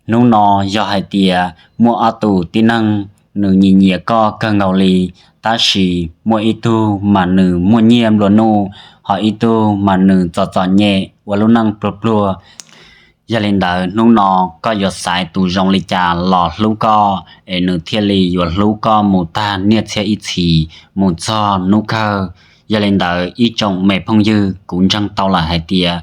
Hnub no yog hais tias muaj ob tug tib neeg nws nyiam nyiam koj kawg nkaus li, tab sis muaj ib tug mas nws muaj nyiaj nplua nuj, ho ib tug mas nws txom txom nyem ua lub neej pluag pluag. Yog li ntawd hnub no koj yuav xaiv tus zoo li cas los hlub koj es nws thiaj li yuav hlub koj mus tag niaj txhiab ib txhis, mus txog hnub kawg. Yog li ntawd ib tsoom me phooj ywg, kuv ntseeg tau lawm hais tias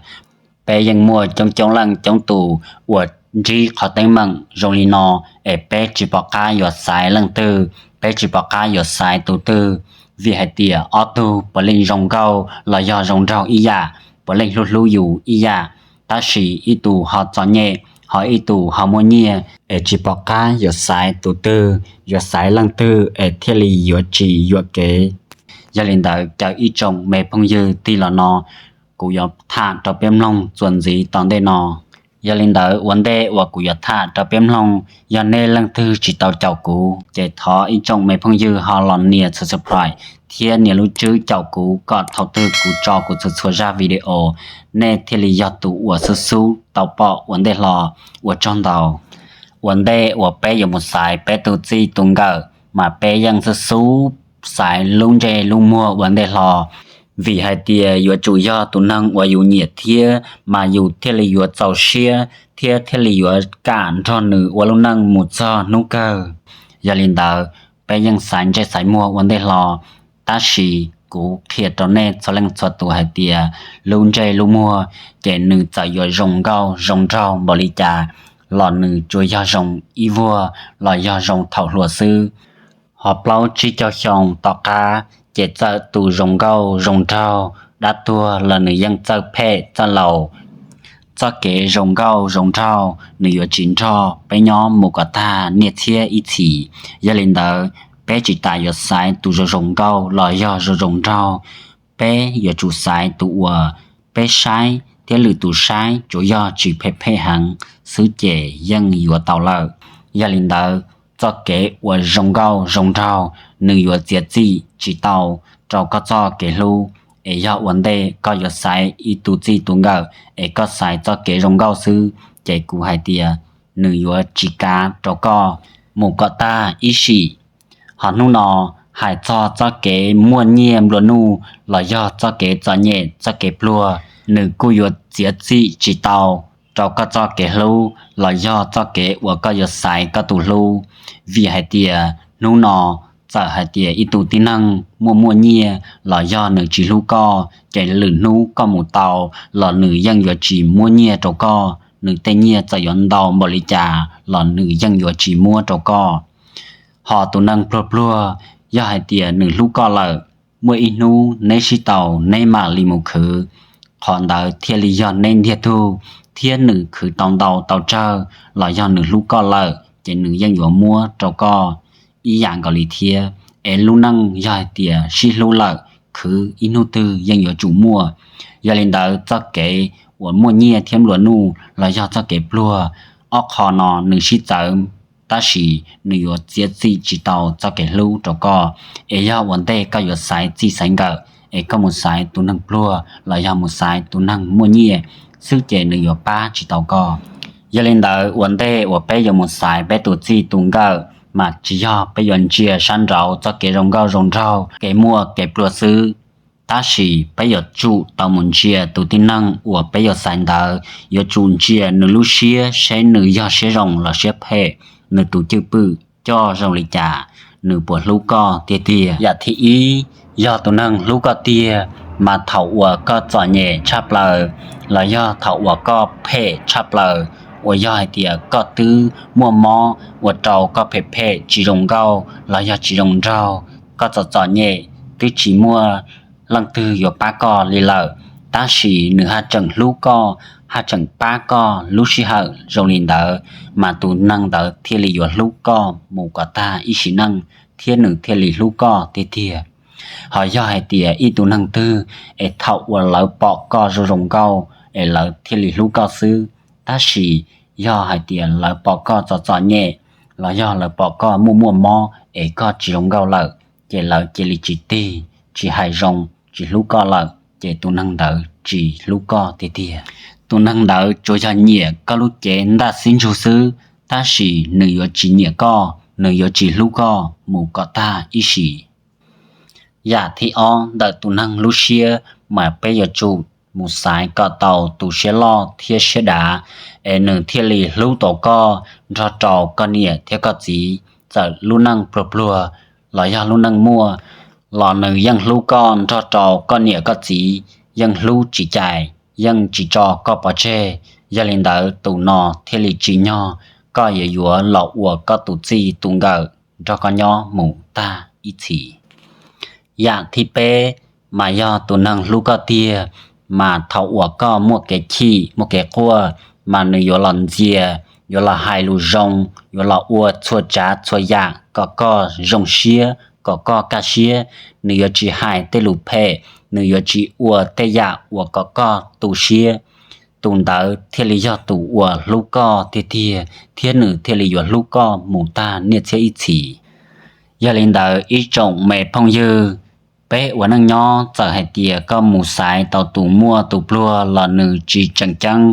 peb yeej muaj coob coob leej coob tus uas ntsib qhov teeb meem zoo li no, es peb tsis pom qab yuav xaiv leej twg, peb tsis pom qab yuav xaiv tus twg, vim hais tias ob tug puav leej zoo nkauj los yog zoo nraug ib yam, puav leej hlub hlub yus ib yam, tab sis ib tus ho txom nyem, ho ib tus ho muaj nyiaj, es tsis pom qab yuav xaiv tus twg, yuav xaiv leej twg es thiaj li yuav tsis yuam kev. Yog li ntawd caw ib tsoom me phooj ywg tig los no, kuv yuav tham rau peb mloog txuas ntxiv tom ntej no. Yog li ntawd ua ntej uas kuv yuav tham rau peb mloog, yog nej leej twg tsis tau caum kuv ces thov ib tsoom me phooj ywg ho los nias subscribe thiab nias lub tswb caum kuv kom thaum twg kuv tso kuv txhua txhua zaj video, nej thiaj li yog tus uas xub xub tau pom ua ntej hlo. Ua tsaug ntau. Ua ntej uas peb yuav mus xaiv peb tus txij tus nkawm mas peb yeej xub xub xaiv lub ntsej lub muag ua ntej hlo, vim hais tias yuav tsum yog tus neeg uas yus nyiam thiab mas yus thiaj li yuav txaus siab thiab thiaj li yuav kam nrog nws ua lub neej mus txog hnub kawg. Yog li ntawd peb yeej xaiv ntsej xaiv muag ua ntej hlo, tab sis kuv qhia rau nej txhua leej txhua tus hais tias lub ntsej lub muag ces nws txawm yuav zoo nkauj zoo nraug npaum li cas los nws tsuas yog zoo ib vuag los yog zoo thaum hluas xwb. Ho plaub tsib caug xyoo tom qab ces txawm tus zoo nkauj zoo nraug dab tuag los nws yeej txawj phem txawj laus. Txoj kev zoo nkauj zoo nraug nws yuav tsis nrog peb nyob mus kom tag niaj txhiab ib txhis. Yog li ntawd peb tsis tas yuav xaiv tus zoo zoo nkauj los yog zoo zoo nraug, peb yuav tsum xaiv tus uas peb saib thiab lwm tus saib tsuas yog tsis phem phem heev xwb ces yeej yuav tau lawm. Yog li ntawd txoj kev uas zoo nkauj zoo nraug nws yuav txiav txim tsis tau rau koj txoj kev hlub. Es yog ua ntej koj yuav xaiv ib tus txij tus nkawm es koj xaiv txoj kev zoo nkauj xwb ces kuv hais tias nws yuav tsis kav rau koj mus kom tag ib sim. Ho hnub no hais txog txoj kev muaj nyiaj nplua nuj los yog txoj kev txom nyem txoj kev pluag, nws kuj yuav txiav txim tsis tau rau koj txoj kev hlub los yog txoj kev uas koj yuav xaiv koj tus hlub. Vim hais tias hnub no txawm hais tias ib tug tib neeg muaj muaj nyiaj los yog nws tsis hlub koj ces lwm hnub koj mus tau los nws yeej yuav tsis muab nyiaj rau koj, nws tej nyiaj txawm yuav ntau npaum li cas los nws yeej yuav tsis muab rau koj. Ho tus neeg pluag pluag, yog hais tias nws hlub koj lawm, muaj ib hnub neb sib tau neb mam li mus khwv, qhov ntawd thiaj li yog neb ntiag tug, thiab nws khwv tau ntau tau tsawg los yog nws hlub koj lawm ces nws yeej yuav muab rau koj ib yam nkaus li thiab. Es lub neej yog hais tias sib hlub lawm, khwv ib hnub twg yeej yuav tsum muaj. Yog li ntawd txoj kev uas muaj nyiaj thiab nplua nuj los yog txoj kev pluag, ob qho no nws sib txawv, tab sis nws yuav txiav txim tsis tau txoj kev hlub rau koj. Es yog ua ntej koj yuav xaiv txij xaiv nkawm es koj mus xaiv tus neeg pluag los yog mus xaiv tus neeg muaj nyiaj xwb ces nws yuav pab tsis tau koj. Yog li ntawd ua ntej uas peb yuav mus xaiv peb tus txij tus nkawm mas tsis yog peb yuav ntsia sab nraud txoj kev zoo nkauj zoo nraug, kev muaj kev pluag xwb, tab sis peb yuav tsum tau mus ntsia tus tib neeg uas peb yuav xaiv ntawd, yuav tsum ntsia nws lub siab seb nws yog siab zoo los siab phem, nws tus cwj pwm coj zoo li cas, nws puas hlub koj tiag tiag. Yam thib ib, yog tus neeg hlub koj tiag mas thaum uas koj txom nyem tshaj plaws los yog thaum uas koj phem tshaj plaws, uas yog hais tias koj twb muaj mob ua rau koj phem phem tsis zoo nkauj los yog tsis zoo nraug, koj txom txom nyem twb tsis muaj leej twg yuav pab koj li lawm, tab sis nws haj tseem hlub koj, haj tseem pab koj lub sij hawm zoo li ntawd, mas tus neeg ntawd thiaj li yuav hlub koj mus kom tag ib sim neej, thiab nws thiaj li hlub koj tiag tiag. Ho yog hais tias ib tug neeg twg es thaum uas lawv pom koj zoo zoo nkauj es lawv thiaj li hlub koj xwb, tab sis yog hais tias lawv pom koj txom txom nyem los yog lawv pom koj muaj muaj mob es koj tsis zoo nkauj lawm, ces lawv cia li tsis tig, tsis hais zoo, tsis hlub koj lawm, ces tus neeg ntawd tsis hlub koj tiag tiag. Tus neeg ntawd tsuas yog nyiam koj lub cev ntaj xib ntsug xwb, tab sis nws yuav tsis nyiam koj, nws yuav tsis hlub koj mus kom tag ib sim. Yam thib ob ntawm tus neeg lub siab mas peb yuav tsum mus xaiv kom tau tus siab loj thiab siab dav, es nws thiaj li hlub tau koj nrog rau koj niam thiab koj txiv. Txawm lub neej pluag pluag los yog lub neej muaj, los nws yeej hlub koj nrog rau koj niam koj txiv, yeej hlub tsis cais, yeej tsis tso koj pov tseg. Yog li ntawd tus no thiaj li tsim nyog koj yuav yuav los ua koj tus txij tus nkawm nrog koj nyob mus tag ib txhis. Yam thib peb mas yog tus neeg hlub koj tiag, mas thaum uas koj muaj kev chim muaj kev quaj, mas nws yuav los ntxias, yuav los hais lus zoo, yuav los ua txhua tsav txhua yam kom koj zoo siab, kom koj kaj siab. Nws yuav tsis hais tej lus phem, nws yuav tsis ua tej yam uas kom koj tu siab. Tus ntawd thiaj li yog tus uas hlub koj tiag tiag, thiab nws thiaj li yuav hlub koj mus tag niaj txhiab ib txhis. Yog li ntawd ib tsoom me phooj ywg, peb ua neej nyob txawm hais tias koj mus xaiv tau tus muaj tus pluag los nws tsis tseem ceeb.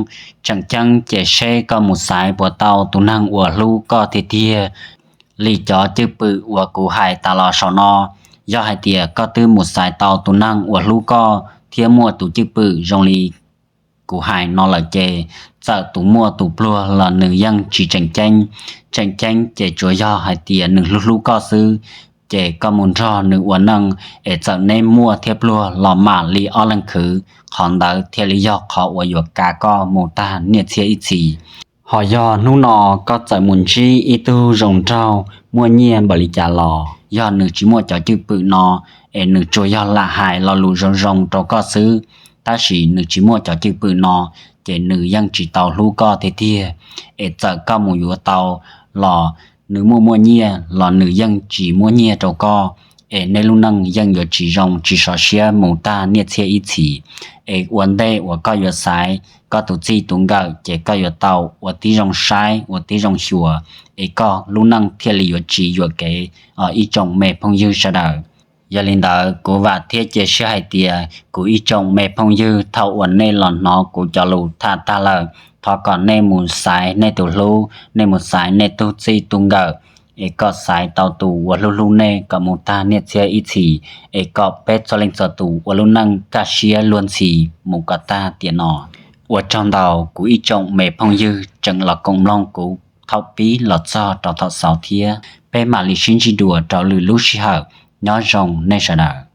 Tseem ceeb ces seb koj mus xaiv puas tau tus neeg uas hlub koj tiag tiag li cov cwj pwm uas kuv hais tas los saum no. Yog hais tias koj twb mus xaiv tau tus neeg uas hlub koj thiab muaj tus cwj pwm zoo li kuv hais no lawm ces txawm tus muaj tus pluag los nws yeej tsis tseem ceeb. Tseem ceeb ces tsuas yog hais tias nws hlub hlub koj xwb, ces koj mus nrog nws ua neej, es txawm neb muaj thiab pluag los mam li ob leeg khwv, qhov ntawd thiaj li yog qhov uas yuav kav koj mus tag niaj txhiab ib txhis. Ho yog hnub no koj txawm mus ntsib ib tug zoo nraug muaj nyiaj npaum li cas los, yog nws tsis muaj cov cwj pwm no, es nws tsuas yog lam hais lo lus zoo zoo rau koj xwb, tab sis nws tsis muaj cov cwj pwm no, ces nws yeej tsis tau hlub koj tiag tiag. Es txawm koj mus yuav tau los, nws muaj muaj nyiaj los nws yeej tsis muab nyiaj rau koj, es nej lub neej yeej yuav tsis zoo tsis sov siab mus tag niaj txhiab ib txhis. Es ua ntej uas koj yuav xaiv koj tus txij tus nkawm ces koj yuav tau ua tib zoo saib ua tib zoo xyuas, es koj lub neej thiaj li yuav tsis yuam kev. Ib tsoom me phooj ywg sawv daws, yog li ntawd kuv vam thiab cia siab hais tias kuv ib tsoom me phooj ywg thaum uas nej los hnov kuv cov lus tham tag lawm, thov kom nej mus xaiv nej tus hlub, nej mus xaiv nej tus txij tus nkawm, es kom xaiv tau tus uas hlub hlub nej kom mus tag niaj txhiab ib txhis, es kom peb txhua leej txhua tus ua lub neej kaj siab luag ntxhi mus kom tag tiam no. Ua tsaug ntau kuv ib tsoom me phooj ywg tseem los koom mloog kuv thaum pib los txog rau thaum xaus thiab. Peb mam li sib ntsib dua rau lwm lub sij hawm. Nyob zoo nej sawv daws.